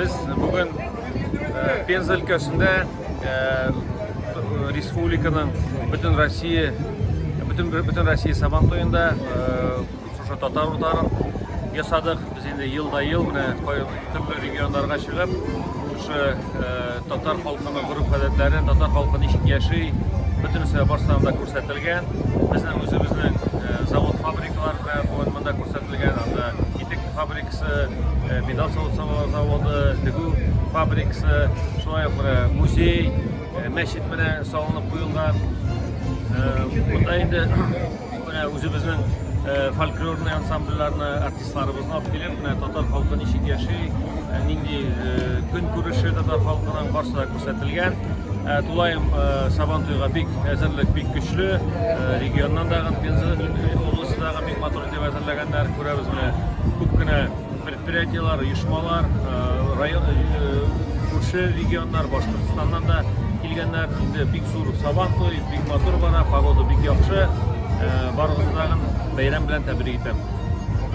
Без бүген Пенза өлкәсендә республиканың бөтен Россия бөтен бөтен Россия Сабан туенда шушы татар утарын ясадык. Без инде ел да ел менә төрле регионнарга чыгып, шушы татар халкының гореф-гадәтләрен, татар халкы ничек яши, бөтенесе барысына да күрсәтелгән. Безнең үзебезнең завод-фабрикалар белән бүген монда күрсәтелгән. Анда итек фабрикасы, медаль савыт-саба заводы, тегү фабрикасы, шулай ук менә музей, мәчет менә салынып куелган. Монда инде менә үзебезнең фольклорный ансамбльләрне, артистларыбызны алып килеп, менә татар халкы ничек яши, нинди көнкүреше татар халкының барысы да күрсәтелгән. Тулаем Сабан туйга бик әзерлек бик көчле. Регионнан дагы Пенза областындагы бик матур итеп әзерләгәннәр. Күрәбез менә күп кенә предприятиеләр, оешмалар, район күрше регионнар, Башкортстаннан да килгәннәр. Инде бик зур Сабан туй, бик матур бара, погода бик яхшы. Барыгызны тагын бәйрәм белән тәбрик итәм.